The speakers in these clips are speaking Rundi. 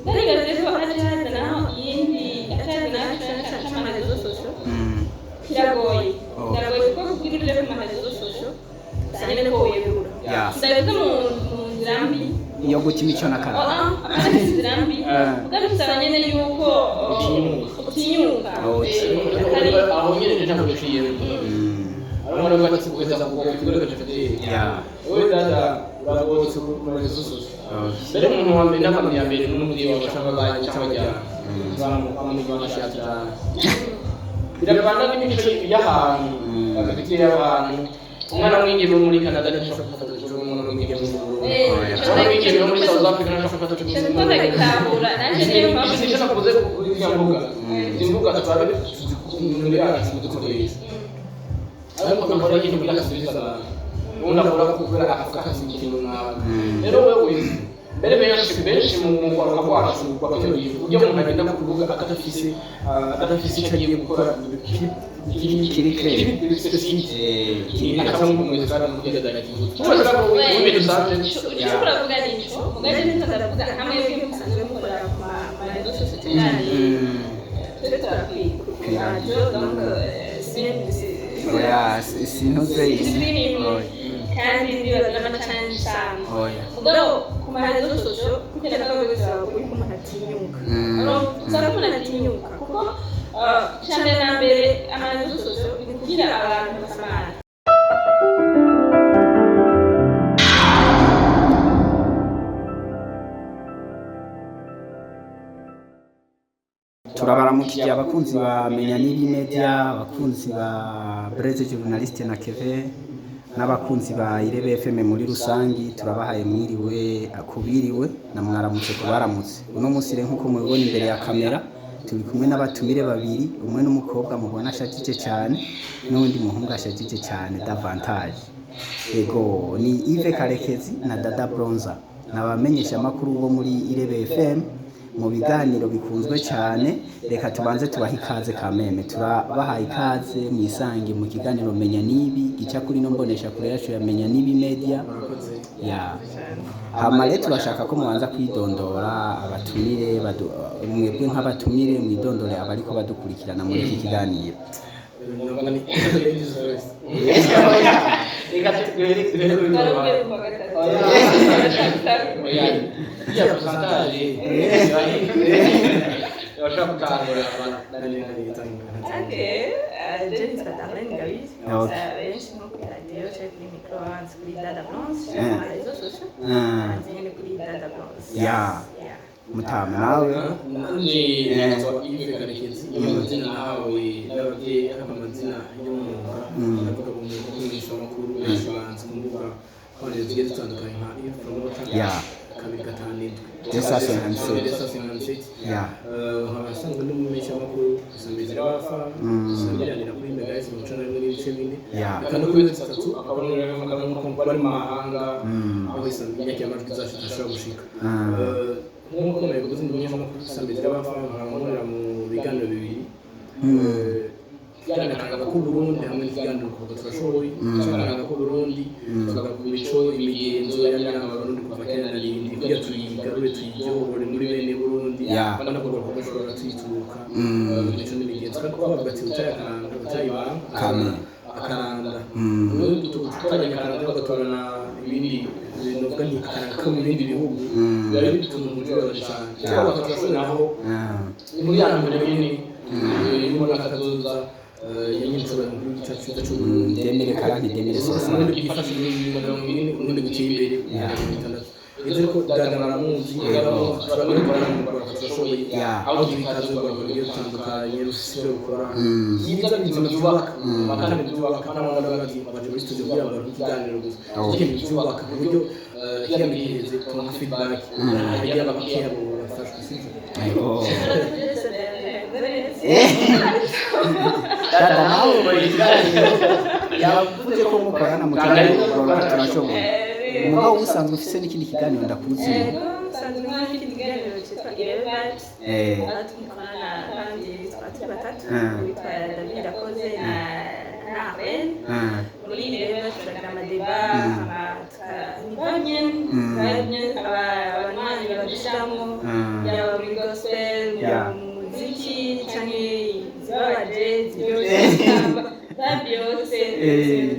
Ndibaza ko haca hazanaho iyindi, haca hazanaho c'ama réseaux sociaux. Kiragoye. Kiragoye kuko kugira uje ku ma réseaux sociaux usanga nyene ko wiyegura. Ndabivuze mu nzira mbi. Iyo guta imico n'akaranga. Oh, apana inzira mbi. Mugabo bisaba nyene yuko utinyuka. Aho nyine ntabwo biciye. Arabona ko ati kugeza ku kigo cy'ababyeyi. Wowe dada uragotse ku réseaux sociaux. Mbere umuntu wa mbere n'abantu ya mbere n'umubyeyi wawe cyangwa banki cyangwa ajyana turamuka cyane, biravana n'imico y'ahantu hagati y'abantu. Umwana w'umwigeme wo muri Canada ntashobora gufata umuco w'umwana w'umwigeme wo mu Burundi. Umwana w'umwigeme wo muri South Africa ntashobora gufata umuco. Ico ndagitahura nanje, niyo mpamvu. Icyo nakuze kuri izi mbuga, izi mbuga turabe tuzikunda yacu dukoresha, ariko nkora ikintu kugira asubize abantu ubundi akora kubera ako kazi ikintu runaka. Rero wewe mbere benshi benshi mu kwaruka kwacu kwa kino gihe, uburyo umuntu agenda ku rubuga adafise icyo agiye gukora kiri clair. Kiri specific. Kiri akacamo umwezi kandi mugendana ibintu bisanzwe. Ico uravuga nico, mugabo niko ndavuga nka mwebwe musanzwe mukorera ku ma réseaux sociaux cyane. Twe tukora kuri radio, donc Oya, sintuze. Si imwe. Kandi ndibaza n'amacanje usanga. Oya. Mugabo ku ma réseaux sociaux kugira ngo bisaba ko umuntu atinyuka. Usanga umuntu atinyuka kuko cyane na mbere ama réseaux sociaux ni kugira abantu basamara. Turabaramukije abakunzi ba Menya Nibi Media, abakunzi ba Breze Journaliste na Keve, n'abakunzi ba Irebe FM muri rusangi. Turabahaye mwiriwe kubiriwe na mwaramutse kubaramutse. Uno munsi rero, nkuko mubibona imbere ya kamera, turi kumwe n'abatumire babiri: umwe n'umukobwa mubona ashajije cyane, n'undi muhungu ashajije cyane davantage. Ego, ni Yves Karekezi na Dada Bronza, ni abamenyeshamakuru bo muri Irebe FM mu biganiro bikunzwe cyane. Reka tubanze tubahe ikaze kameme. Turabahaye ikaze mwisange mu kiganiro Menya Nibi gica kuri no mbonesha kure yacu ya Menya Nibi Media. Ya hama rero turashaka ko mubanza kwidondora, abatumire, mwebwe nk'abatumire mwidondore abariko badukurikirana muri iki kiganiro. Ladies first. Reka duhere kuri Barubwira kuwa gatatu. Oya, iya pourcentage bashobora gutangura abantu. Okay, je nitwa Darlene Ngabire. Okay. Benshi nko kuri radiyo canke kuri micro banzi kuri Dada Blanche, Eh. ku ma réseaux sociaux banzi nyene kuri Dada Blanche. Ya. Mutama nawe. Nanje nitwa Yves Karekezi, amazina nahawe n'ababyeyi, ariko amazina y'umwuga, ndavuga mu mwuga w'umumenyeshamakuru, benshi banzi ku mbuga nkoranyambaga zigiye zitandukanye nka Yves Promoter 257. 257. 257. Ya. Nkaba nsanzwe ndi umumenyeshamakuru isamirizi y'abafa isamiranira kuri Mega 91.4. Ya. Reka no kuri zitatu akaba ari bari mu mahanga aho inyakiramajwi zacu zidashobora gushika. Nk'uko nabivuze, ndi umunyamakuru isamirizi y'abafa, nkaba nkorera mu biganiro bibiri. Ikiganiro Akaranga k'Uburundi hamwe n'ikiganiro Kuvuga Turashoboye. Akaranga k'Uburundi tuvuga ku mico, imigenzo y'abana Abarundi kuva kera na rindi, kugira tuyigarure tuyiyobore muri bene Burundi. Abana ko bashobora tuyituruka imico n'imigenzo, kandi kuko bavuga ati utaye akaranga utayibanga Kame. Akaranda ubundi tutanye akaranda bagatorana ibindi novuga nti akaranga ko mu bindi bihugu biba bituma umujyi wawe cyane cyangwa bakatubasha naho. Ni muri ya mbere nyine y'umwaka kazoza ya nyine mu gihugu cyacu cyiza cy'Uburundi. 2040, 2060. Uburundi bwifashe 2040, Uburundi buteye imbere 60. Nizere ko Dada baramuzi, turamuri baramubara turashoboye. Aho duha ikaze urwanda rugiye rutandukanye rufite icyo rukora byiza bizima byubaka, kandi byubaka n'abandi bati baje muri studio kugira ngo baronke ikiganiro gusa. Ikintu byubaka ku buryo ikiganiro giheze turonka feedback, hagira abakeya bo bafashwe, sivyo? Ego. Dada nawe ukora ikiganiro, yavuze ko mukorana mu kiganiro Turashoboye. Umugabo usanzwe ufise n'ikindi kiganiro ndakuzi. Ego, nsanzwe nkora n'ikindi kiganiro cyitwa Irebe Vibes. Aho dukorana n'abandi twaba turi batatu, witwa David Akoze na Arlene. Muri Irebe Vibes turagira ama débats, ni vibe nyene, vibe nyene, abanywanyi badushiramwo. Yaba muri gospel, mu muziki, canke izibabaje, ziryoshe, za byose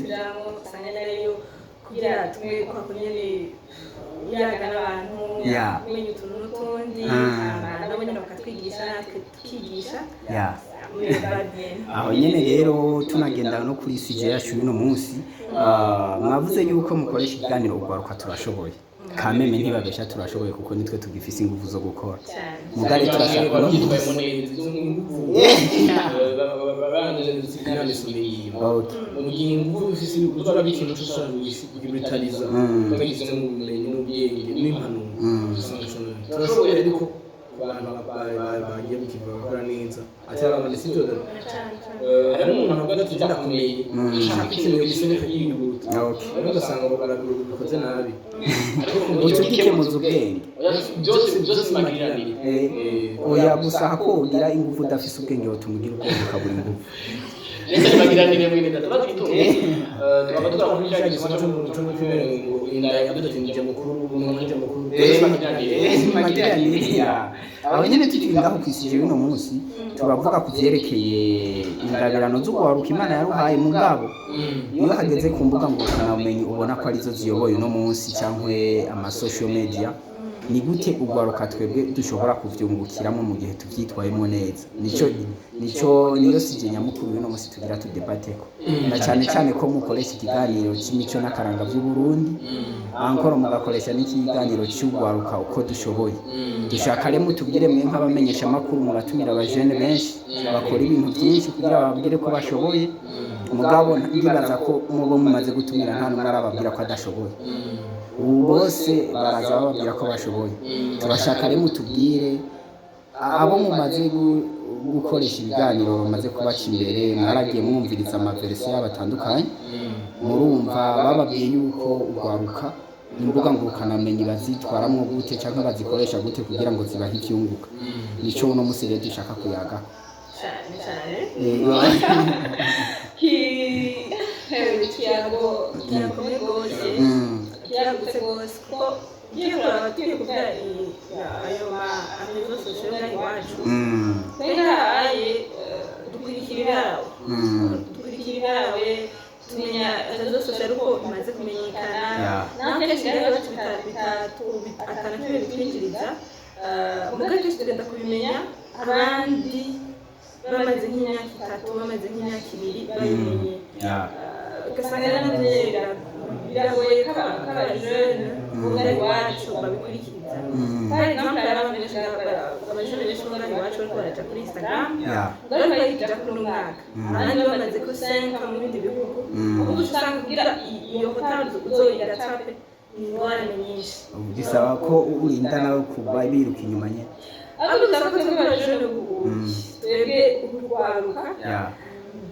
tujamwo. Usanga ariyo kugira tumwe kwa kunyene yaga n'abantu, kumenya utuntu n'utundi, hama nabo nyene bakatwigisha, natwe tukigisha muri vibe. Aho nyene rero tunagenda no kuri sujet yacu y'uno munsi, mwavuze yuko mukoresha ikiganiro Ugwaruka Turashoboye. Kameme ntibabesha, turashoboye kuko nitwe tugifise ingufu zo gukora. Cyane. Mugare turashaka uno Babyitwayemo munsi neza izo nguvu, babanje inama. Mu gihe ingufu ufise, uzora ikintu cyose ugibitariza bagize n'ubumenyi n'ubwenge n'impanuro, usanga turashoboye. Ariko abantu bagiye mu kintu bagakora neza, atari abantu, sibyo? Hari umuntu avuga ati ndakomeye, ashaka ikintu gisohoka yihuta, ariko ugasanga barabikoze nabi. Uca ugikemuza ubwenge. Byose byose magiranire. Oya, gusa hako ugira ingufu udafise ubwenge, wotuma ugira ubwenge ukabura ingufu. Ndetse magiranire mwene data bazitunze, tukaba tukora kuri cya gisoma cyo mu cyo ngo inda yavuze ati njye mukuru, umuntu njye mukuru, byose magiranire. Magiranire ya aho nyene. Tukiri ngaho kw'isujet y'uno munsi, turavuga ku vyerekeye ingabirano z'ugwaruka Imana yaruhaye. Mugabo iyo hageze ku mbuga ngurukanabumenyi, ubona ko arizo ziyoboye uno munsi, cyangwa ama social media, ni gute ugwaruka twebwe dushobora kuvyungukiramo mu gihe tuvyitwayemo neza? Nico niyo sujet nyamukuru y'uno munsi tugira tudebateko, na cyane cyane ko mukoresha ikiganiro cy'imico n'akaranga vy'Uburundi, ankoro mugakoresha n'ikiganiro cy'ugwaruka uko dushoboye. Dushaka rero mutubwire mwe nk'abamenyesha amakuru, muratumira abajene benshi bakora ibintu byinshi kugira bababwire ko bashoboye. Mugabo ndibaza ko mubo mumaze gutumira nta n'umwe arababwira ko adashoboye. Ubu bose baraza bababwira ko bashoboye. Turashaka rero mutubwire abo mumaze gukoresha ibiganiro bamaze kubaca imbere. Mwaragiye mwumviriza amaversions yabo atandukanye, murumva bababwiye yuko ugwaruka imbuga ngurukanabumenyi bazitwaramwo gute cyangwa bazikoresha gute kugira ngo zibahe ivyunguka. Nico uno musi rero dushaka kuyaga. Cyane cyane. Ikiyago kirakomeye rwose, kiragutse rwose, kuko ugiye kuraba, tugiye kuvuga ayo ma réseaux sociaux ngaha iwacu, twe ngahaye dukurikira ibarawe, dukurikira ibarawe, tumenya réseaux sociaux ariko imaze kumenyekana. Naho kenshi rero iwacu atana kimwe bitwinjiriza. Muga kenshi tugenda kubimenya abandi bamaze nk'imyaka 3, bamaze nk'imyaka 2 babimenye. Ugasanga rero navyo biragoye ko abajene bo ngaha iwacu babikurikiza. Par exemple, hari abantu benshi abajene benshi bo ngaha iwacu bariko baraja kuri Instagram, bariko bayija kuri uno mwaka, abandi bamaze ko 5 mu bindi bihugu. Ubu usanga kugira iyo retard uzoyirattrape ni ingorane nyinshi. Bisaba ko urinda nawe kuba biruka inyuma nyene. Ahubwo bisaba ko twebwe abajene ubu, twebwe urwaruka,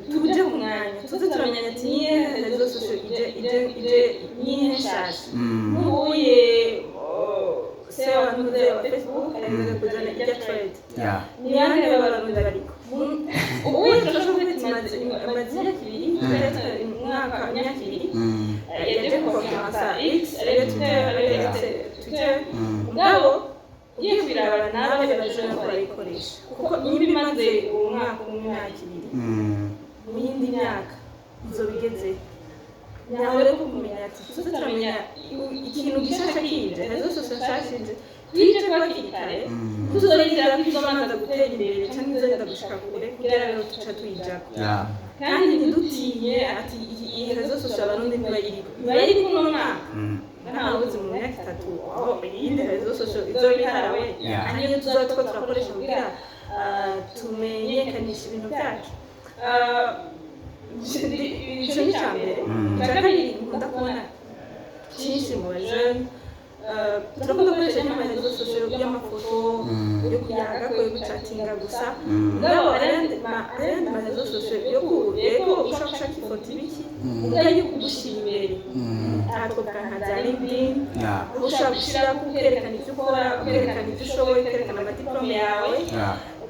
tuje ku mwanya, tuze turamenya ati niye réseaux sociaux ije nihe nshasha. Nk'ubuye se abantu wa Facebook arageze kuzana irya trade, ni yande b'Abarundi bariko ubu turashobora kuvuga ati imaze imyaka 2, peut-être umwaka, imyaka 2, yaje konferensa X, ariyo Twitter, ariyo Twitter. Mugabo ugiye kubirabana nawe bajene ko barayikoresha, kuko niba imaze uwo mwaka umwe, imyaka 2, mu yindi myaka izoba igeze nawe. Rero kumenya ati tuze turamenya ikintu gishasha kije, réseaux sociaux nshasha ije, twije ko hakiri kare, tuzorindira ko izobanza gutera imbere canke izogenda gushika kure kugira rero tuca tuyijako. Kandi ntidutinye ati iyi réseaux sociaux Abarundi ntibayiriko, ntibayiriko uno mwaka, ntawuzi mu myaka 3 aho iyindi réseaux sociaux izoba iharawe, ariyo tuzoba two turakoresha kugira tumenyekanishe ibintu byacu. Ico ni ica mbere. Ica kabiri nkunda kubona cyinshi mu bajene, turakunda gukoresha n'amaréseaux sociaux y'amafoto, yo kuyaga, yo gucatinga gusa. Mugabo ayandi maréseaux sociaux yo ku yego ushaka gushaka ifoto ibiki, mugabo yo kugushyira imbere, aha twavuga nka za LinkedIn, aho ushobora gushyira ukerekana ibyo ukora, ukerekana ibyo ushoboye, ukerekana amadiplôme yawe,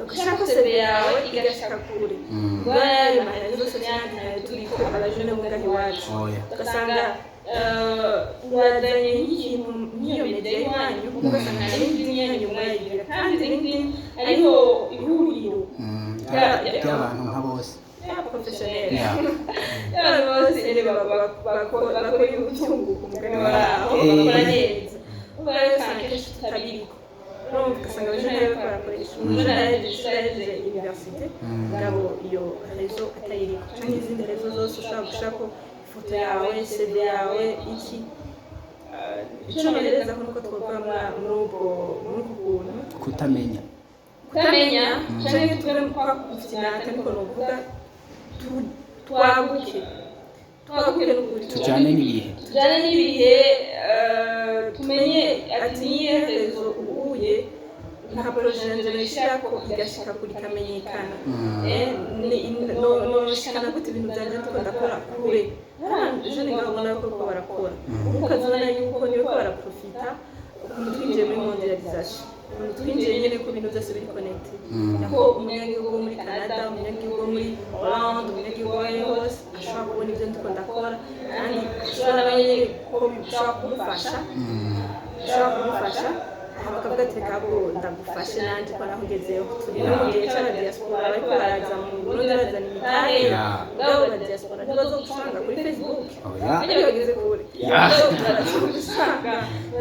ugashaka CV yawe igashika kure. Ubwo ayo maréseaux sociaux yandi ntayo turiko abajene bo ngaha iwacu. Oya. Ugasanga Urazanye nk'ikintu nk'iyo media y'iwanyu, kuko ugasanga LinkedIn yanyu mwayigira, kandi LinkedIn ariho ihuriro ry'abantu nka bose. Professionnel, y'abantu bose nyine bakora ibyunguka umugani waho, bakora neza. Ubwo rero usanga kenshi tutabiriko. Urumva, ugasanga abajene bariko barakoresha, umuntu arahejeje université, mugabo iyo réseau atayiriko, canke izindi réseaux zose ushobora gushirako ifoto yawe, CV yawe, iki. Ico noherezako nuko twova muri ubwo, muri uku kuntu kutamenya. Kutamenya canke tube kwakufinata, niko novuga. Twaguke, twaguke n'ukuri. Tujyane n'ibihe. Tujyane n'ibihe, tumenye ati niye réseau ubuye nka projet yanje noyishirako igashika kure, ikamenyekana. Noshikana gute ibintu vyanje ndiko ndakora kure? Hari jene ngaho ubona ko bariko barakora, ukazibona yuko nibiko baraprofita ukuntu twinjiye muri mondialisation, ukuntu twinjiye nyene ko ibintu byose biri connecté, ko umunyagihugu wo muri Canada, umunyagihugu wo muri Hollande, umunyagihugu wo ari hose ashobora kubona ibyo ndiko ndakora, kandi ashobora nawe nyene ko bishobora kumufasha, bishobora kumufasha. Hama bakavuga ati reka bwo ndagufashe nanje ko nahugezeho. Turi no mu gihe c'abadiaspora bariko baraza mu Burundi, bazana imitahe. Ngabo ba diaspora ntibazogusanga kuri Facebook. Oya. Bajya bageze kure.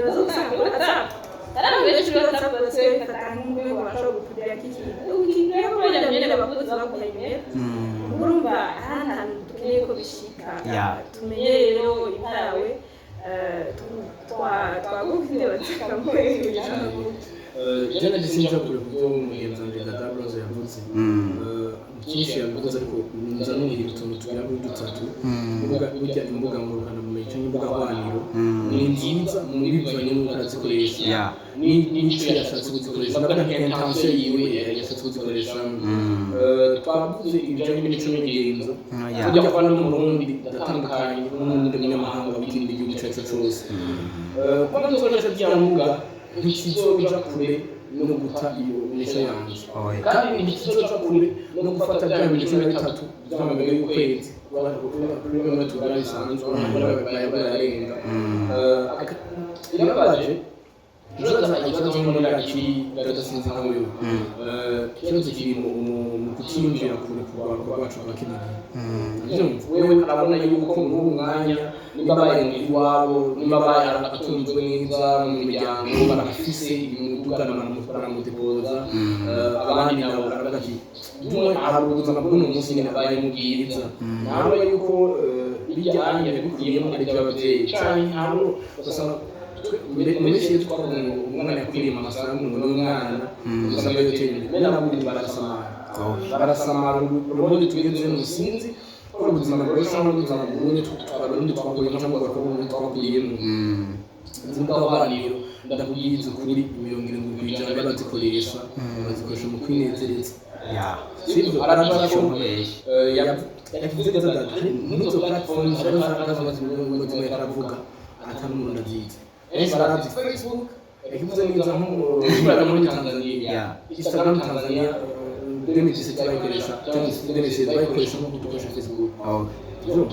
Bazogusanga kuri WhatsApp. Hari abantu benshi kuri WhatsApp basigaye bifata nk'umengo bashobora gupibira k'ikintu ko bajya nyene bakuzi baguha nimero. Urumva, ahandi hantu dukeneye ko bishika, tumenye rero ibyawe, twaguka inde batakamuye. Jana sinja kure kubyo mugenzi wanje Dada Rose yavuze. Byinshi yabivuze, ariko nza nuhira utuntu tugera kuri dutatu. Imbuga, burya imbuga ngurukanabumenyi cyangwa imbuga hwaniro ni nziza mu bivanye n'uko arazikoresha n'ico yashatse kuzikoresha, ndavuga nka intention yiwe yashatse kuzikoresha. Twavuze ibijanye n'imico n'imigenzo. Burya kuba n'Umurundi ndatandukanye n'uwundi munyamahanga w'ikindi gihugu icyo ari cyo cyose. Kuba nzokoresha rya mbuga ntikizoja kure no guta iyo mico yanje, kandi ntikizoja kure no gufata bya bintu 13 by'amabega y'ukwezi kuri bimwe tugura bisanzwe, barayarenga. Birababaje. Ikibazo, ikibazo nko muri akiri dada, sinzi nka wewe. Ikibazo kiri mu kutiyumvira kure ku rwaruka rwacu rwa kino gihe. Urabyumva? Wewe arabona yuko muri uwo mwanya nimba abaye iwabo, nimba abaye atunzwe neza mu miryango, barafise imiduga, baramudepoza. Abandi nabo baravuga ati dumwe hari ubuzima bw'uno munsi nyine abayemo bwiza, ntabwo yuko bijyanye bikuyemo ari iby'ababyeyi canke hari ugasanga mu minsi iyo twavuga ngo umwana yakuriye mu masambu, ngo ni umwana usanga yotera imbere, mbere n'abundi barasamara, barasamara. Ubundi tugezemo sinzi ko ari ubuzima bworoshe n'ubuzima bwumye Abarundi twakuriyemo cyangwa Abarundi twakuriyemo. Izi mbuga hwaniro, ndakubwiza ukuri, 70% y'abazikoresha bazikoresha mu kwinezereza. Sibyo? Aravuga ko yavuze neza data, hari nk'izo platforms hariho zimwe aravuga ata n'umuntu azizi. Benshi barazi Facebook, yakivuze neza nko muri Tanzania, Instagram Tanzania 2017 bayikoresha cyangwa 2016 bayikoresha nk'uko dukoresha Facebook.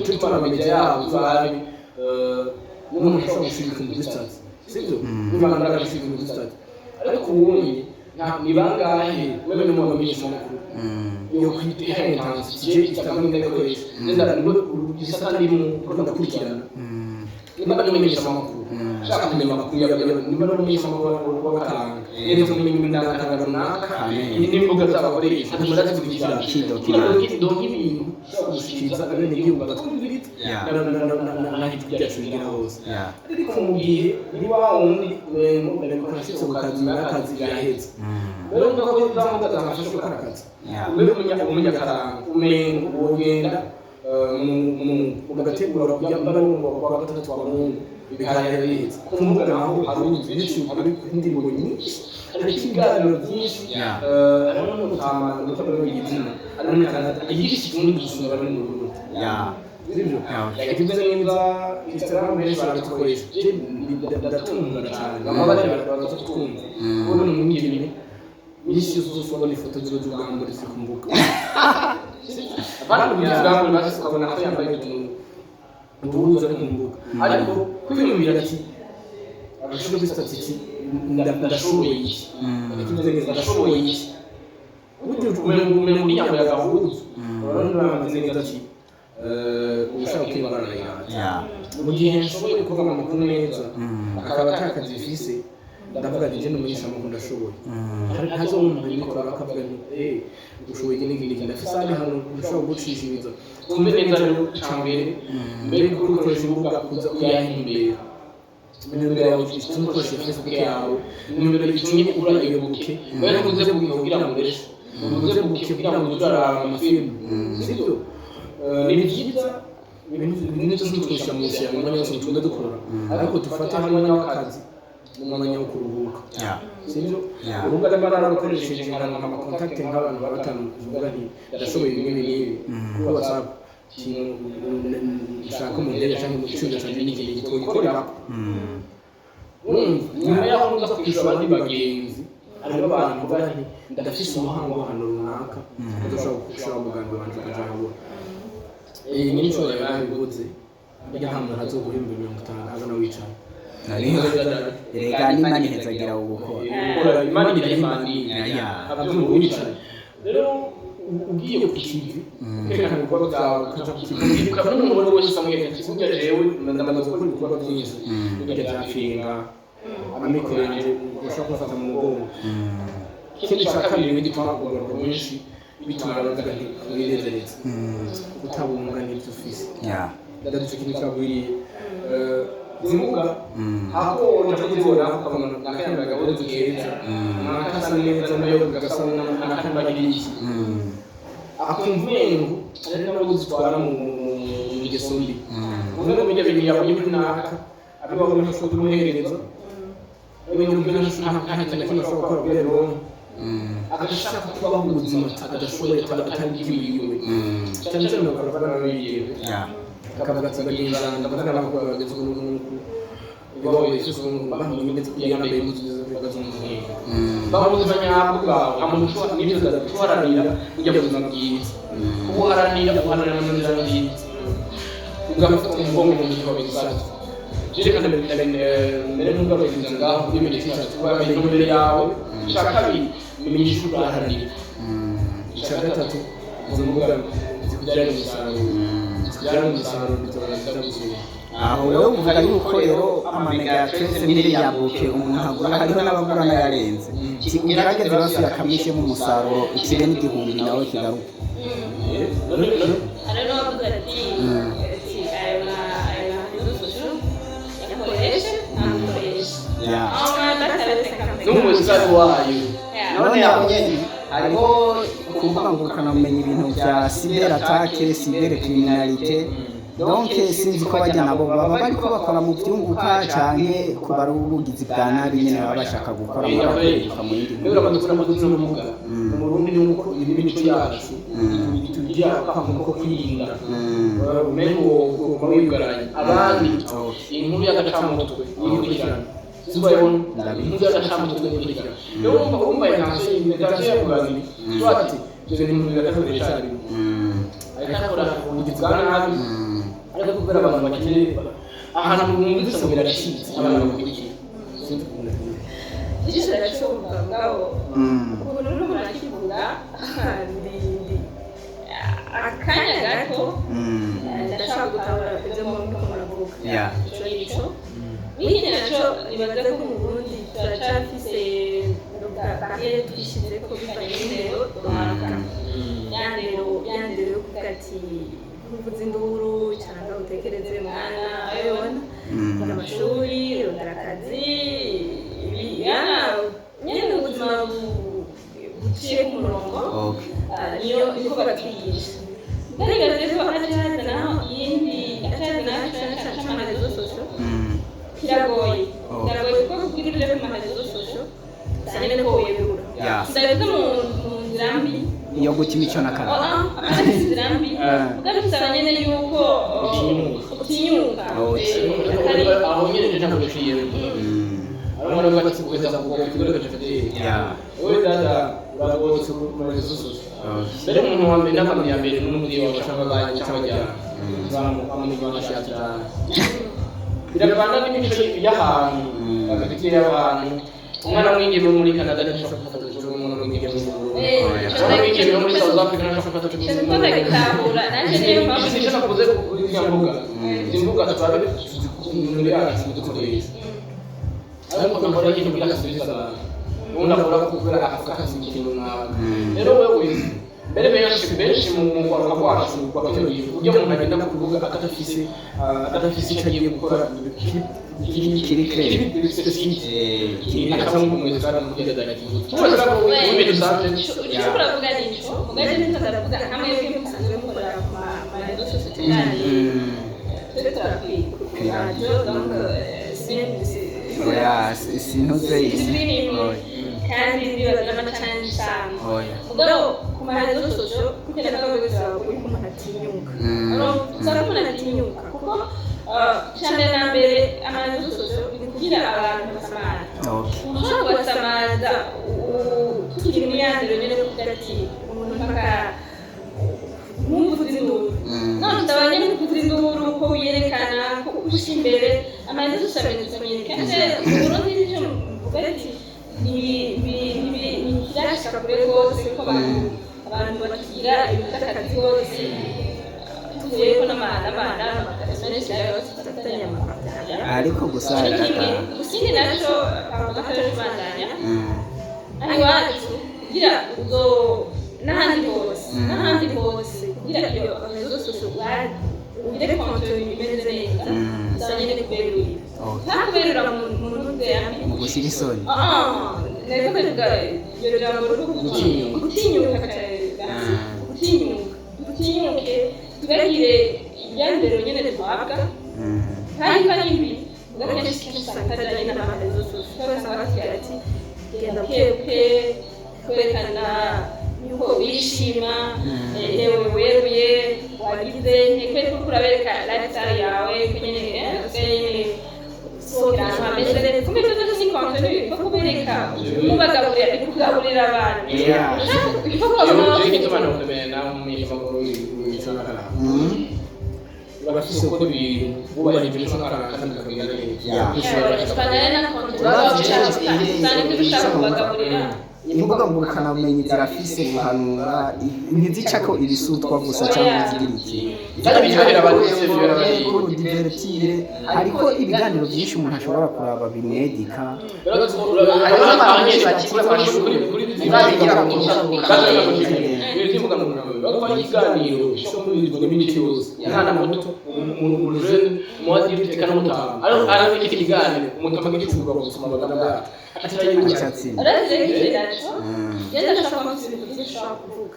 Turi turaba media yabo turabe n'umuntu ashobora gushira ibintu kuri status, sibyo? Niba abantu barabishira ibintu kuri status, ariko ubundi nta ni bangahe wewe ni mu bamenyesha amakuru yo kwita iha intensity je Instagram ndakoresha nenda igisata ndimo kuko ndakurikirana. Nimba n'umumenyesha amakuru ushaka kumenya amakuru, nimba n'umumenyesha amakuru w'akaranga, neza kumenya imyaka runaka n'imbuga z'abakoresha, ndazikurikirana kugira ngo ibintu ushobora gushikiriza abenegihugu batwumviriza n'aho ijwi ryacu rigera hose. Ariko mu gihe niba wa wundi ndabikora nshitse ku kazi, nyuma y'akazi biraheze, rero urumva ko za mbuga zamfasha gukora akazi. Ube umunyakaranga umengo wogenda mugategura kujya mba ari mu kwa gatandatu wa Mungu bikahera. Ku mbuga naho haruzi YouTube, hari indirimbo nyinshi, hari ibiganiro byinshi. Hariho n'umutama umutama w'igitsina ari muri Canada yigisha Ikirundi gusumba abari mu Burundi. Sibyo? Yakivuze neza, Instagram benshi barazikoresha. Je ndatungura cyane baba bari baraza kutwumva kubona umwigeme iminsi yose uzobona ifoto ziba z'ubwambure ziri ku mbuga, abandi mu bwambure basi ukabona ko yambaye utuntu. Nduhuza ari ku mbuga, ariko kwiyumvira ati agashira kuri statut, ndashoboye iki? Kimeze neza, ndashoboye iki? Burya umengo uri yambaye agahuzu, urabona bameze neza ati ushaka kwibara arayirata. Mu gihe nshoboye kuvuga amakuru neza, akaba atakazi bifise, ndavuga ati jye umunyesha amakuru ndashoboye. Hazo umuntu yikora akavuga nti ushoboye iki n'iki n'iki, ndafise ahandi hantu nshobora gucishiriza. Twumve neza rero, icya mbere mbere yuko ukoresha imbuga kuza kuyaha intumbero, intumbero yawe ituma ukoresha Facebook yawe, intumbero itumye ugura iyo bouquet. Wewe ntuguze bouquet kugira ngo ureshe, ntuguze bouquet kugira ngo uze uraraba amafilmu, sibyo? Ni byiza ibintu byose ntitubishyira mu ishyamba umwanya wose tugenda dukora, ariko dufate hamwe umwanya w'akazi n'umwanya wo kuruhuka, sibyo? Urubuga niba nararukoresheje nkaronka ama contact nk'abantu nka batanu, uvuga nti ndashoboye ibi n'ibi n'ibi kuri WhatsApp, ikintu nshaka mu ndege cyangwa mu cyumba cyanjye n'iki n'iki twogikorerako. Urumva, nyuma yaho nza kwishyura abandi bagenzi, hariho abantu bavuga nti ndafise umuhango ahantu runaka, udashobora gushira umugambi wanje ukaja ahabona. Iyi ni inshuro yawe nabiguze burya, nta muntu azoguhemba 50 azana wicara. Erega n'Imana ihezagira ugukora. Gukora, Imana igira Imana ababyumva wicaye. Rero ugiye ku kivi ukerekana ibikorwa byawe, ukaja ku kivi, ukaba n'umuntu wese amwereka ati burya jewe ndamaze gukora ibikorwa byinshi, burya byapfinga amikoro yanjye ushobora kumufata mu mugongo. Ikindi cya kabiri gituma urwaruka rwinshi bituma bavuga nti wirezeretse, kutabunga n'ibyo ufise. Ndadutse ikintu cyagwiriye izi mbuga, aho uja kuzibona ukabona nakayambaye agahuzu keza, nakasa neza, nayo gasa nakambagiriye iki, akumva umengo hari n'abo zitwara mu ngeso mbi. Uvuga ngo bijya bintu yabonye kuri naka abibaho, ntashobora kumuhereza wenyine ubwe, nta kintu na kimwe ashobora gukora kubera uronke, agashaka kubaho ubuzima adashoboye, atari bwiwiwe. Cyane cyane bakora n'abigeme, akavuga ati bagenzi banjye, ndavuga n'abakobwa bageze uku n'uku n'uku, iwabo bifise ubu bamumenye ndetse kugira yambaye impuzu z'umuhinga bamubuza nyabwo bwawe. Nta muntu ushobora n'ibyo guharanira ujya mu buzima bwiza, ubuharanira uharanira mu nzira nziza, ugafata umugongo mu gihe wabisabye. Reka mbere n'ubwo abagenzi ngaho bimenyesha icyo wamenye intumbero yawe. Icya kabiri, menya icyo uraharanira. Icya gatatu, izo mbuga zikubyarira umusaruro, zikubyarira umusaruro, bitobora gusubira. Aho wowe uvuga yuko rero ama méga ya 13 mille ya bouquet umuntu agura, hariho n'abagura n'ayarenze. Ugerageze basi yakamishemo umusaruro, ikibe n'igihumbi nawe kigaruke. Hari n'uwavuze ati ayo ma réseaux sociaux yakoresha ntakoresha aho batabe 50. N'umusazi wayo. None aho nyene hariho ku mbuga ngurukanabumenyi ibintu bya cyber attaque, cyber criminalité. Donc sinzi ko bajya nabo baba bariko bakora mu byunguka canke ku bari ubugizi bwa nabi nyene baba bashaka gukora muri bakunguka mu yindi. Rero uramaze kubona ko zino mbuga mu Burundi ni uko imico yacu itugira akantu ko kwirinda, umengo ugomba wiyugaranye abandi. Inkuru y'agacamutwe niyikurikirana, sinzayibona inkuru y'agacamutwe niyikurikirana. Rero urumva intention yavuga abiri, ati ibyo bintu birakabiri icyarimwe, ariko akora ubugizi bwa nabi, ariko kubera abantu bakeneye ahantu bumvise ngo biracitse, abantu bakurikira, sinzi ukuntu nabivuga. Ijisho riracyumva mugabo ukuntu n'umuntu akivuga ndi akanya gato, ndashaka gutahura ibyo muriko muravuga. Ico nico n'ikindi naco nibaza ko mu Burundi turacafise barrière twishizeko bivanye n'indero duhabwa, ya ndero yo kuvuga ati ntuvuze induru cyangwa utekereze mwana, ayobona rondera amashuri, rondera akazi, ibi nyene ubuzima buciye ku murongo. Niyo niko batwigisha. Ndabibaza ko acazanaho iyindi acazana c'ama réseaux sociaux kiragoye. Kiragoye kuko kugira uje ku ma réseaux sociaux usanga nyene ko wiyegura. Ndabivuze mu nzira mbi Iyo guta imico n'akaranga. Apana inzira mbi, mugabo bisaba nyene yuko utinyuka. Atari Aho nyene ntabwo biciye, arabona ko ati ugeza ku kigo cy'afite. Wowe dada uragotse ku ma réseaux sociaux. Mbere umuntu wa mbere n'akamaro ya mbere n'umubyeyi wawe cyangwa banki cyangwa ajyana. Turamuka biravana n'imico y'ahantu, hagati y'abantu. Umwana w'umwigeme wo muri Canada ntashobora gufata telefone, umwana w'umwigeme wo mu Burundi, umwana w'umwigeme wo muri South Africa ntashobora gufata telefone. Ico ndagitahura nanje, niyo mpamvu. Icyo nakuze kuri ziriya mbuga, izi mbuga turabe tuzikunda yacu dukoresha, ariko nakora ikintu kugira gasubiza abantu, ubundi akora kubera ako kazi ikintu runaka. Rero wewe mbere benshi benshi mu kwaruka kwacu kwa kino gihe, uburyo umuntu agenda ku rubuga adafise icyo agiye gukora Kiri clair. Kiri specific, Kiri akaba mu ibintu bisanzwe. Icyo uravuga nico mugaje, niko ndavuga nka mwebwe musanzwe mukorera ku ma réseaux sociaux cyane, twe turakwiye ku radio, donc Oya, sintuze si nimwe. Oya. Kandi ndibaza n'amacanje usanga Oya. mugabo ku ma réseaux sociaux kugira ngo bisaba ko umuntu atinyuka. Usanga umuntu atinyuka kuko cyane na mbere ama réseaux sociaux ni kugira abantu basamara. Ushobora kubasamaza tukiri muri ya nzira nyine yo kuvuga ati umuntu mpaka ntumvuze induru. None utabanye kuvuza induru ko wiyerekana ko ushyira imbere ama réseaux sociaux ameze nyine. Kenshi mu Burundi nicyo mvuga ati ntikirashika kure rwose, ko abantu bakigira ibintu by'akazi rwose, tuvuyeko n'ama menshi yose tudatanye amafaranga. Ariko gusa Ni kimwe gusa. Ikindi naco hatari kubandanya hano iwacu kugira uzo n'ahandi hose, n'ahandi hose, kugira iyo réseaux sociaux ugire contenu imeze neza, usanga nyine kuberura, nta kuberura mu ntuze. Mu gushyira isoni. Ah, nariko ndavuga iryo jambo ryo Gutinyuka. Gutinyuka cyane, gutinyuka, dutinyuke tubagire ibyandero nyine duhabwa. Kandi ko ari ibi ubwo kenshi kenshi usanga itajyanye n'ama réseaux sociaux, usanga batubwira ati genda buke buke, kwerekana yuko wishima, yewe weruye wagize ntikwe kuko urabereka lifestyle yawe ko nyine usigaye nyine sohokera ahantu hameze neza, kumbe ibyo byose ni contenu yo kubereka, mubagaburira, ni kugaburira abantu. Il faut kubaguma. Jewe igituma nakwemera nawe umumenyeshamakuru w'isangakara, urafise uko ibintu wubahirije imico n'akaranga kandi bikagenda neza. Twanari na contenu usanga ibyo dushaka kubagaburira. Imbuga ngurukanabumenyi zirafise guhanura, ntizicako ibisutwa gusa cyangwa izigira iki. Kandi biryohera abantu bose, biryohera abantu. Kuru divertire, hariko ibiganiro byinshi umuntu ashobora kuraba bimwedika. Hariho abanyeshuri bakiri kuri bakora ikiganiro gishobora kubirizwa n'imico yose, umwana muto, umuntu jeune, umu adulte, eka n'umutama. Ariko ariko iki kiganiro umutama agicuruza gusoma amagambo yacu atarayibuka. Icyatsi. Uretse rero icyo naco genda ndashaka kuba mfite ibintu byinshi ushobora kuvuga.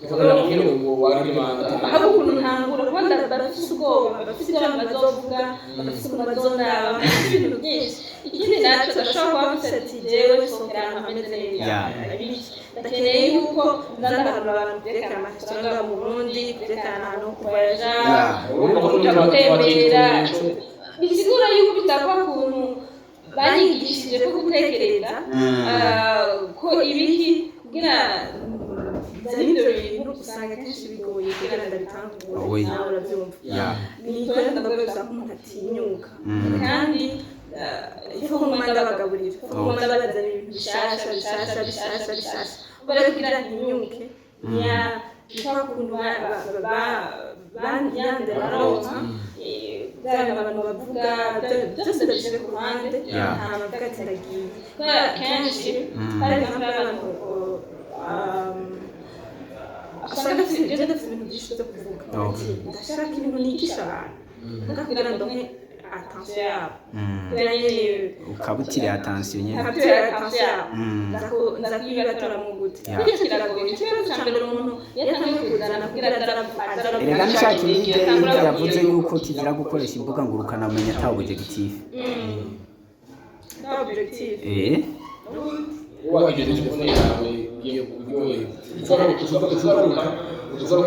Ukabona mubwire ngo warimanda. Ahubwo ukuntu ntangura kuba barafise ubwoba, barafise ibyo abantu bazovuga, barafise ukuntu bazondaba, barafise ibintu byinshi. Ikindi naco ndashobora kuba mfise ati jewe sohokera ahantu hameze neza. Ibiki ndakeneye yuko nza ndahanura abantu byerekana amaresitora ngaha mu Burundi, byerekana ahantu ho kuvoyaja, kuja gutembera, bisigura yuko bitava kuntu banyigishije ko gutekereza ko ibiki kugira nzane ibyo bintu usanga kenshi bigoye kugira ndabitangure. Nawe urabyumva. Ni rero ndavuga bisaba ko umuntu atinyuka, kandi ifo ko nguma ndabagaburira, ifo ko nguma ndabazanira ibintu bishasha bishasha bishasha bishasha, ubwo rero kugira ntinyuke nya kwa kuntu yandera baronka byaba abantu bavuga byose ndabishyize ku ruhande. Nta bavuga ati ndagiye kubera kenshi hari impamvu y'abantu usanga afite ibyo, ndafite ibintu byinshi byo kuvuga. Ati ndashaka ibintu nigisha abantu muga kugira ndonke attention yabo, kubera nyene Ukabutire attention nyene. Nkabutira attention yabo, nza kuyibatoramo gute? Burya kiragoye. Ikibazo ca mbere umuntu iyo atanguye kuzana kugira aza Erega ni cya kindi Ide yavuze yuko kizira gukoresha imbuga ngurukanabumenyi ata objectif. Nta objectif. Wubahirije telefone yawe ugiye kuryoherwa, ushobora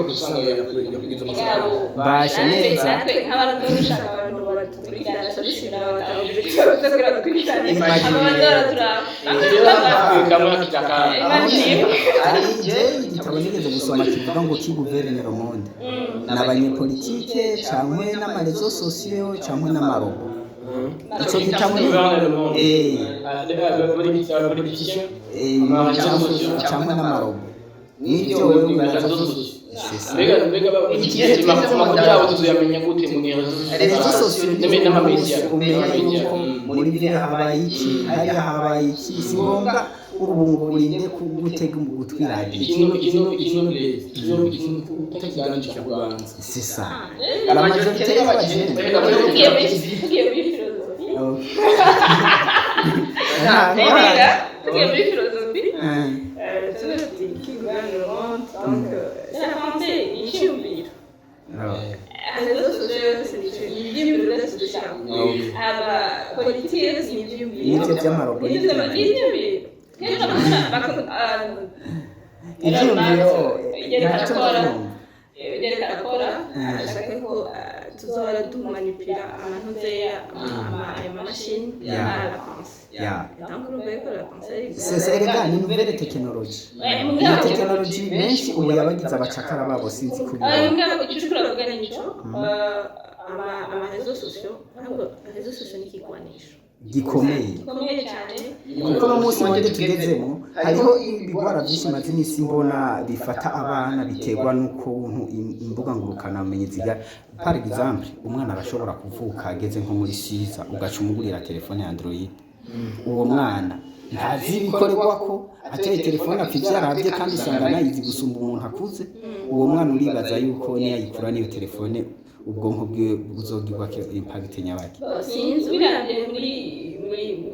usanga yakugize amafaranga. Basha neza. Natwe nk'abantu dushaka abantu. badukurikirana, dushimira abata objectif kugira badukurikirane. Imagine. Abandora turaba. Kamwe akitaka. Imagine. Hari je igitabo nigeze gusoma kivuga ngo qui gouverne le monde, n'abanyepolitike canke n'ama réseaux sociaux canke n'ama robots. Ico gitabo ni Gouverne le monde. Eh. Politicien. Canke n'ama robots, nivyo wewe wibaza. C'est ça. Mbega amakuru yabo tuzoyamenya gute mu gihe Réseaux sociaux? N'ama médias. Umenya yuko muri byo habaye iki, hariya habaye iki, si ngombwa ubu ngo urinde gutega ugutwi radiyo. Ikintu utakiganjisha kubanza. C'est ça, la majorité y'abajene. Tugiye muri philosophie. Nta Tugiye muri philosophie. Tuvuga tuti qui gouverne le monde, donc c'est la pensée, icyumviro. Réseaux sociaux ni ibyiyumviro byose dushyiramo, aba politiki yose ni ibyiyumviro. N'ibyo by'ama robots. Ni ibyiyumviro. Kenshi Ibyiyumviro. Yereka Ntacyo akora. ndabyumva. Yereka akora. Ashaka ko tuzohora dumanipula amantuzeya, ayo mamashini à la pensée. Donc urumva yuko la pensée C'est ça, erega ni nouvelle technologie. Iyo technologie benshi ubu yabagize abacakara babo, sinzi kubibona. Mugabo icyo turavuga ni ico. Ama réseaux sociaux, ntabwo réseaux sociaux ni ikigwanisho gikomeye. Gikomeye cyane. Kuko no munsi monde tugezemo hariho ibigwara byinshi maze iminsi mbona bifata abana, biterwa n'ukuntu imbuga ngurukanabumenyi ziga. Par exemple, umwana arashobora kuvuka ageze nko muri 6, ugaca umugurira telefone ya Android. Uwo mwana ntazi ibikorerwa ko ateye telefone, apfa ivyo aravye, kandi usanga nayizi gusumba umuntu akuze. Uwo mwana uribaza yuko niyayikura n'iyo telefone, ubwonko bwiwe buzogirwa impact nyabaki? Sinzi, ubiravye muri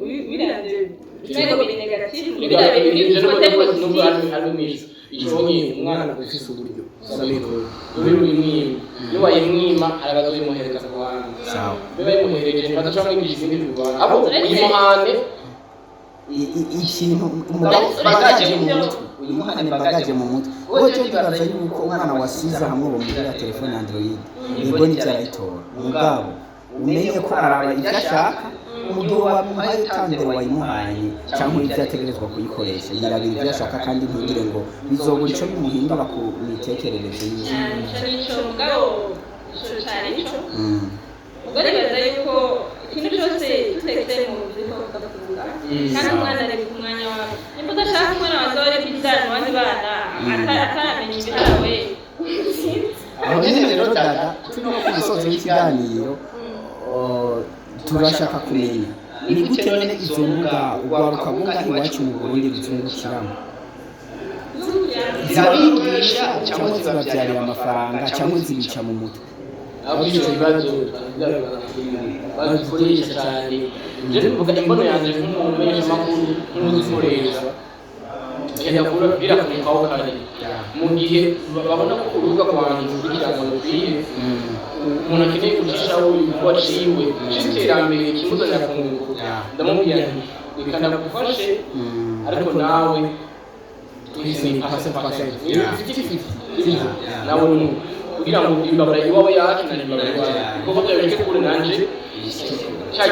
ubiravye Turego biri négatif, biravye Ibyo biri côté nubwo positif. Ari mwiza icyo umwana ufise uburyo samiro uri mwima, niwayimwima arabaza uyimuhereza ku bandi. Sawa. Biba yimuhereje badashobora kumwigisha ibindi bivana abo uyimuhane. Ikintu umugabo bagage mu mutwe, uyimuhane bagage mu mutwe wowe. Cyo ndibaza yuko umwana wasize hamwe bamugurira telefone ya Android, yego nibyo arayitora, mugabo umenye ko araba ibyo ashaka. Mu gihe wamuhaye tandero wayimuhaye cyangwa ibyo ategerezwa kuyikoresha, yirabira ibyo ashaka, kandi ntugire ngo bizobura ico bimuhindura ku mitekerereze yiwe. Ico nico, mugabo ico cyane nico. Ubwo nibaza yuko ikintu cyose tutetse mu buzima tukavuga, kandi umwana ari ku mwanya wawe, nimba udashaka umwana wawe azahore bizana mu bandi bana ataramenya ibiharawe. Aho nyine rero, dada, turi no ku musozo w'ikiganiro, turashaka kumenya ni gute none izo mbuga urwaruka rwunga iwacu mu Burundi ruzungukiramo? Zirabigisha cyangwa zibabyarira amafaranga cyangwa zibica mu mutwe? Aho icyo kibazo bazikoresha cyane, je mvuga imbono yanjye nk'umumenyeshamakuru, nk'uzikoresha, bagenda birakungukaho kare mu gihe babona ko urubuga rwanjye rukurikiranwa rukwiye, umuntu akeneye kugishaho ibikorwa ciwe c'iterambere kimuzanira kunguko, ndamubwira nti reka ndagufashe, ariko nawe twese ni 50-50, nawe ni kugira ngo imbabura iwawe yake na imbabura iwawe ibikorwa byawe bishike kure, nanje cya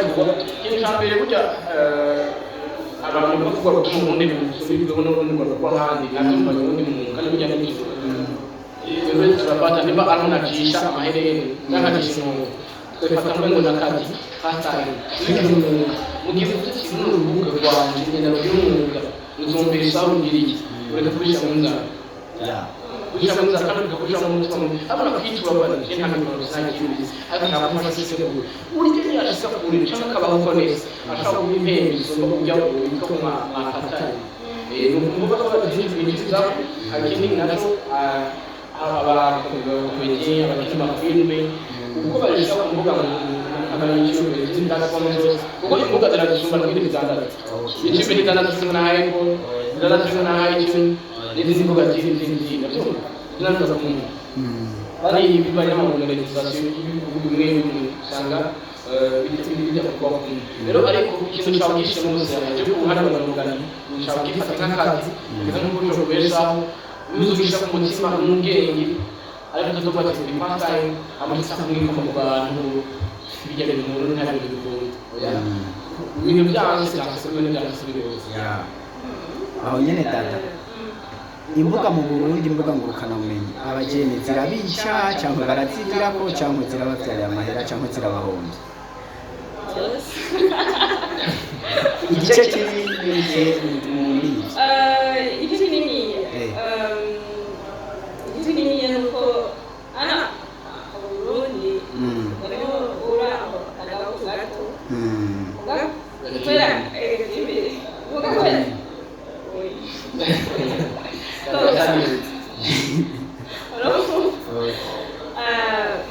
gikorwa. Ikintu cya mbere burya, abantu bavuga ko umuntu n'ubundi rw'ahandi nabyumva ubundi muntu, kandi burya n'ibyo rero turafata niba ari umuntu acisha amaherere cyangwa acisha inkongo, twifata ngo ni akazi pastime umwuga. Mu gihe ufite ikintu n'urubuga rwanjye ngenda rugira umwuga ruzombeshaho, rugira iki, ureka kubishyira mu nzara, kubishyira mu nzara kandi ukakubishyira mu mutima mubi, abana bakitura bati nta mikoro rusange cy'ubizi, ariko ntabwo kumufasha isekuru urya ntiyashaka kurira cyangwa akabaho neza, ashobora kuba impembe isumba kujya witwa mwafatanye. Ni ukuvuga ko binjiza. Ikindi nacyo, abakomediye, abakina amafilime, uko babishyira ku mbuga nkoranyambaga z'indangamuntu zose, kuko imbuga ziradusumba n'ibindi bitandatu, icumi n'itandatu zimwe na iPhone, itandatu zimwe na iTunes n'izindi mbuga zindi ndabyumva zinanduza ku muntu bari bibanye n'amamonetisation y'ibihugu bimwe bimwe, usanga bijya kuba kumwe rero. Ariko ikintu cyawe gishyira mu buzima cyo guharanira, cyawe gifata nk'akazi, kugeza n'uburyo ubeshaho nuzugisha ku mutima n'ubwenge, ariko tuvuga ati ni pastime, amasaha kumwe mu bantu. Bijya bintu mu Burundi nta bintu bikunda. Oya, ibintu byanse byanse, ibintu byanse byose. Ya. Aho nyene dada, imbuga mu Burundi, imbuga ngurukanabumenyi, abajene zirabica cyangwa barazigirako, cyangwa zirababyarira amahera, cyangwa zirabahombya? Byose. Igice kinini ni muri ibyo. Igice kinini, igice kinini ni uko ana mu Burundi barimo ura agahugu gato kubera imbere vuga kubera oya. Okay.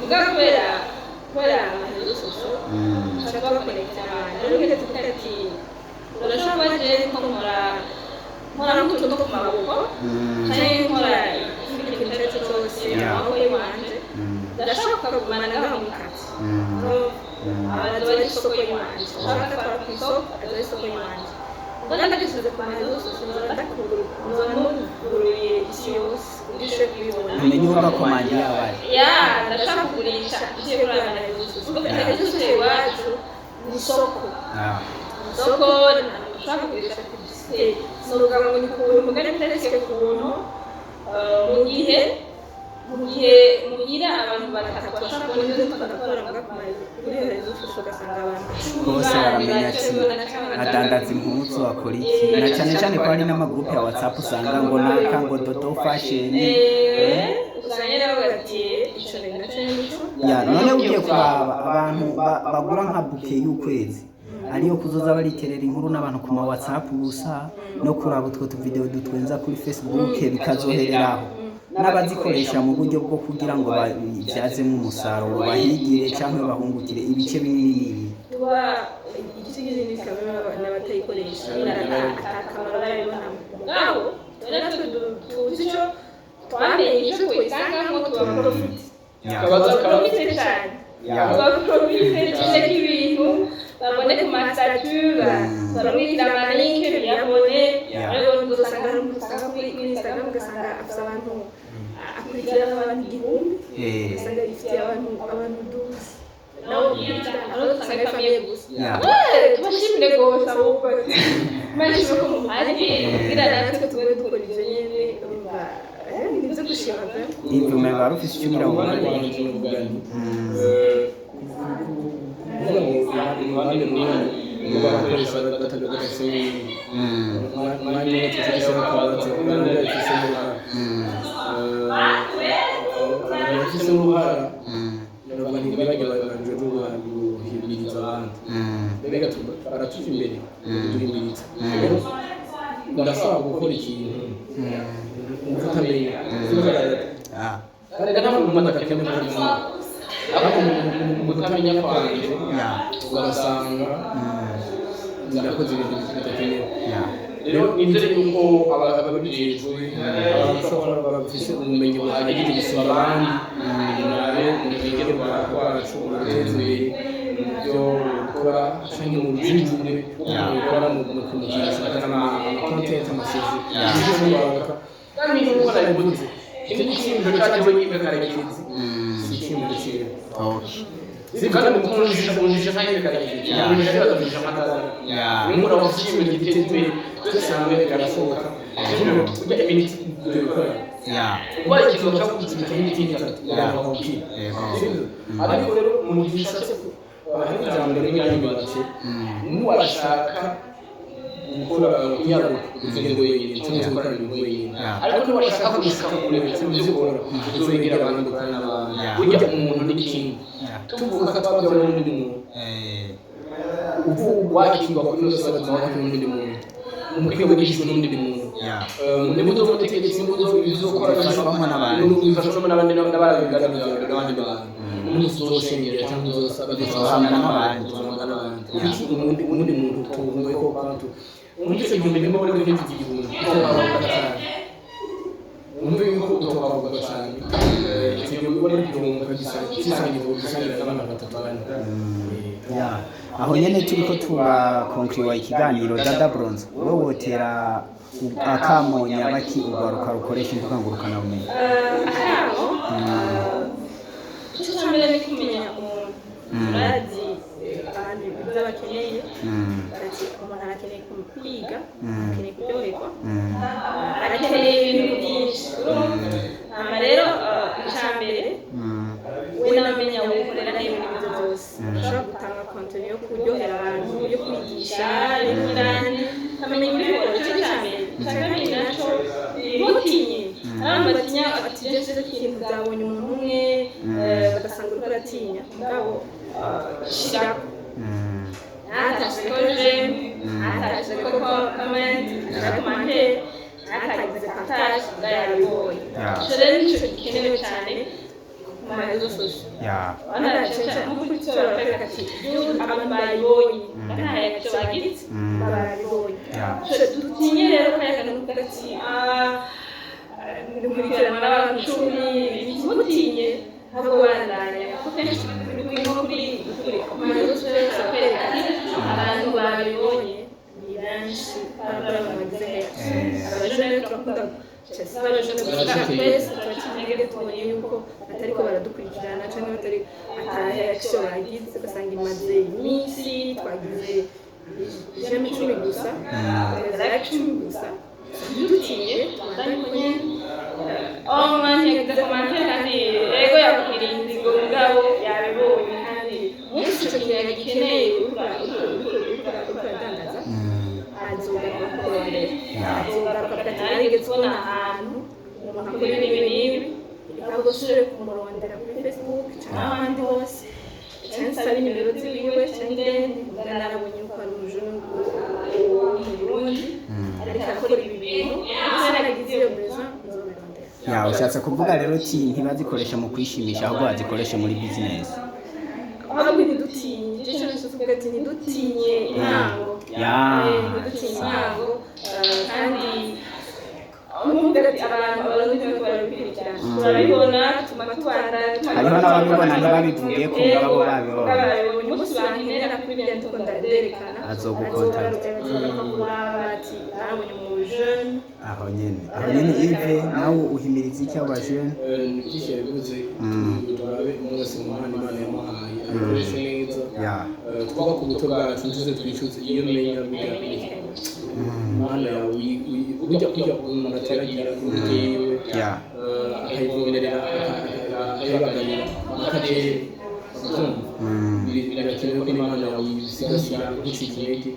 Muga kubera ama réseaux sociaux ushaka kuba connecta abantu. Rero ngeze kuvuga ati urashobora kuba je nko nkora nk'utuntu two ku maboko canke nkora ikindi kintu icyo ari cyo cyose amaboko y'iwanje, ndashobora kukagumana ngaho mu kati. Abaza bari isoko y'iwanje, ushaka atwara ku isoko, aza ari isoko y'iwanje. Ubwo ndagishyize ku ma réseaux sociaux, nzoba nzoba nuguruye isi yose kugira ishobore kubibona. Umenye uwo bakomandi yabaye. Ya, ndashaka kugurisha iciye kuri aya ma réseaux sociaux, kuko réseaux sociaux iwacu ni isoko. Isoko ushaka kugurisha publicité, sinovuga ngo ni ku buntu, mugari presque ku buntu. Mu gihe muhira abantu batatu bashaka kubona ibyo tugakora, muga kuri réseaux sociaux ugasanga abantu 10 Bose baramenya ati adandaza impuzu, akora iki, na cyane cyane ko hari n'ama groupes ya WhatsApp, usanga ngo naka ngo Dodo Fashion. Usanga nyine bavuga ati ico ni nacyo nico. Ya, none ugiye kuraba abantu bagura nka bouquet y'ukwezi, ariyo kuzoza bariterera inkuru n'abantu ku ma WhatsApp gusa, no kuraba utwo tuvideo dutwenza kuri Facebook, bikazohereraho, n'abazikoresha mu buryo bwo kugira ngo babibyazemo umusaruro, bahigire cyangwa bahungukire, ibice binini n'ibi? Tuba igice kinini kamwe n'abatayikoresha ata kamaro barabibonamo. Mugabo rero natwe tuzi ico twamenye, ico tuyisangamo, tuba profite. Profite cyane. Tuba profite tushireko ibintu babone ku ma statuts, barungikira ama links biyabone. Rero uzosanga hari umuntu usanga kuri Instagram, ugasanga afise abantu akurikirana, abantu 1000, ugasanga yifitiye abantu 12 nawe ukurikirana, aho usanga ari famille gusa. Tubashimire rwose ahubwo, Imana ishimwe ko muhari kugira natwe tube dukora ivyo nyene. Urumva, ni ibyo gushima pe. Ibyo umenga wari ufise icyo ugira ngo Uruhande rwanjye novuga nti kuvuga ngo uruhande rumwe ngo barakoresha badafise umwanya umwe, tutagishaka akabazo, abandi babifisemo uruhara. Abantu babifisemo uruhara, ndavuga nti ntibajye babanje guhimiriza abandi. Mbega baratuja imbere kuduhimiriza. Rero ndashobora gukora ikintu utamenya. Kandi nta muntu adakeneye muri mwe, ariko mu kutamenya kwanje ugasanga ndakoze ibintu bidakenewe. Rero nizere yuko ababijejwe, abashobora, bafise ubumenyi buhagije gusumba abandi, murabe mwegere rwacu muruteze imbere mu byo gukora canke mu bujijure gukora mu kumukinisha ama content, amasezi ibyo kandi nk'uko nabivuze, iki ni icyiyumviro cyaje wiga Karekezi, si icyiyumviro ciwe. Si kandi mukunjisha kunjisha nka Karekezi, kunjisha bakajisha nka Dada. Nimura wavyiyumviro giteza imbere, twese hamwe birashoboka. Ujya iminsi dukora kuba ikintu cyakubita nk'imiti itatu bakawukira. Sibyo? Ariko rero mu gihe ushatse hari ijambo rimwe ryanyubatse: nuwashaka gukora kunyaruka, uzogenda wenyine, cyangwa se gukora ibintu wenyine. Ariko niwashaka gushika kure mu byo ukora, uzogera abandi, ukorana n'abandi. Burya umuntu ni kimwe, tuvuka twabyawe n'undi muntu. Ubu wakirwa kuri yose, batuma wakirwa n'undi muntu, umukwiye wigishijwe n'undi muntu. Niba uzoba umutegetsi, niba uzoba ibizokora, Bifashwamo n'abandi. Bifashwamo n'abandi, n'abandi n'abandi bantu. Umunsi uzoshengera cyangwa uzosaba, Uzohangana n'abandi. Uzohangana n'abandi. Kuki umundi muntu utumva ko kwantu undi icyo gihumbi ndimo muri nk'iki gihumbi utokavuga cyane, wumve yuko utokavuga cyane icyo gihumbi ubona igihumbi ukagisangira, ugisangira n'abana batatu, bane. Ya, aho nyene turiko turakonkriwa ikiganiro. Dada Bronze, wowe wotera akamo nyabaki urwaruka rukoresha imbuga ngurukanabumenyi? Akamo, icyo cya mbere ni kumenya umuntu. Turazi abantu ibyo bakeneye. Ati umuntu arakeneye kwiga, arakeneye kuryoherwa, arakeneye ibintu byinshi. Hama rero icya mbere, we n'amenya wukorera nayo muri ibyo byose, ushobora gutanga contenu yo kuryohera abantu, yo kwigisha n'ibindi, ukamenya kubikora. Icyo ni icya mbere. Icya kabiri naco, ntutinye. Abantu batinya ati je ikintu byabonye umuntu umwe, bagasanga uriko uratinya. Mugabo shirako, ntatashe ko j'aime, ntatashe ko comment, ntatashe commentaire, ntatagize partage, ubwo yarabibonye. Ico rero nico gikenewe cyane ku ma réseaux sociaux. Banacaca nko kuri Twitter barakwereka ati abantu bayibonye, nta icyo bagize, barabibonye. Ico dutinye rero kwerekana no kuvuga ati: "Ah, nkurikirana n'abantu 10." Ntutinye, ahubwo bandanya, kuko kenshi kuri nko kuri ku ma réseaux sociaux barakwereka ati abantu babibonye ni benshi, abantu bagize heza. Abajene rero turakunda, si abajene gusa, twese turaciye intege tubonye yuko batariko baradukurikirana canke batari ata bagize, ugasanga imaze iminsi twagize j'aime 10 gusa, like 10 gusa. Ntidutinye, tubandanye uko nyene. Aho umwanya yagize commentaire kandi ego yakwiriye inzigo, mugabo yabibonye, kandi umunsi ico kintu yagikeneye uriko uradandaza, azogaruka kukurondera, azogaruka avuga ati: "Narigeze kubona ahantu umuntu akora ibi n'ibi n'ibi, reka gusubire kumurondera kuri Facebook cyangwa ahandi hose, cyangwa nsabe nimero ziwiwe, cyangwa ingende mbwa narabonye yuko ari umujene wo mu Burundi ariko arakora ibi bintu, ndetse naragize iyo besoin nzobirondera." Ya, ushatse kuvuga rero uti ntibazikoreshe mu kwishimisha, ahubwo bazikoreshe muri business. Ahubwo ntidutinye. Icyo cyose tuvuga ati ntidutinye intango. Ntidutinye intango. Kandi nk'uvuga ati abantu, Abarundi bariko barabikurikirana, turabibona, tuma tubandanya. Hariho n'ababibona ntibabivuge ko ngabo babibonye. Babibonye. Umunsi bankenera kuri biriya ndiko ndarerekana, Azogukontakta. azogaruka kuraba ati narabonye umu jeune. Aho nyene Yves, nawe uhimiriza iki abo bajene? Byinshi yabivuze. Turabe umwe wese mu mpano Imana yamuhaye ayikoreshe neza. Twubake ubuto bwacu, ntuze twicuze iyo menya burya impano yawe burya kurya umuntu ateragira imbuto yiwe, akayivomerera, akayibagarira akarere bakabyumva. Birakenewe ko n'imana yawe uyisigasira, ntucike intege,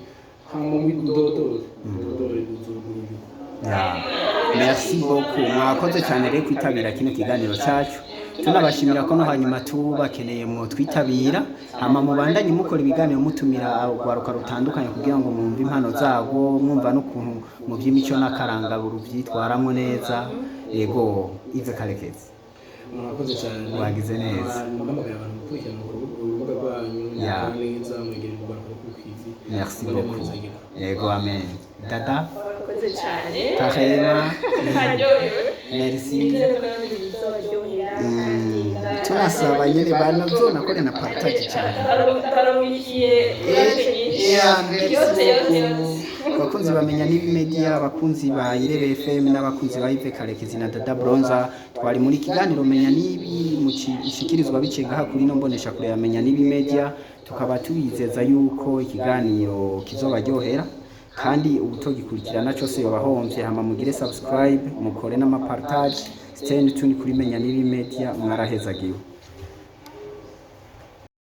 hama udodore, udodore, uzogurirwa. Ya. Merci beaucoup, mwakoze cyane rero kwitabira kino kiganiro cyacu. Tunabashimira ko no hanyuma tubakeneye mwo twitabira, hama mubandanye mukora ibiganiro, mutumira urwaruka rutandukanye kugira ngo mwumve impano zabo, mwumva n'ukuntu mu by'imico n'akaranga rubyitwaramo neza. Yego, Yves Karekezi. Murakoze cyane. Wagize neza. Muhamagaye abantu gukurikirana urubuga rwanyu. Mukora neza, mwegera urwaruka rw'ukwizi. Merci beaucoup. Yego, amen. Dada. Murakoze cyane. Tahema. Aryohewe. Merci. Nizere ko namwe bizobaryohera kandi Tunasaba nyene banazonakore na partage cyane. Baramukiye uraje nyinshi. Yeah, yose yose yose. Abakunzi bamenya n'ibi media, abakunzi ba Irebe FM n'abakunzi ba Yves Karekezi na Dada Bronza, twari muri kiganiro Menya Nibi mushikirizwa biciye ngaha kuri no mbonesha kure ya Menya Nibi Media. Tukaba tubizeza yuko ikiganiro kizobaryohera, kandi ubutogikurikirana cyose yobahombye. Hama mugire subscribe, mukore n'amapartage. Stay tuned kuri Menya Nibi Media. Mwarahezagiwe.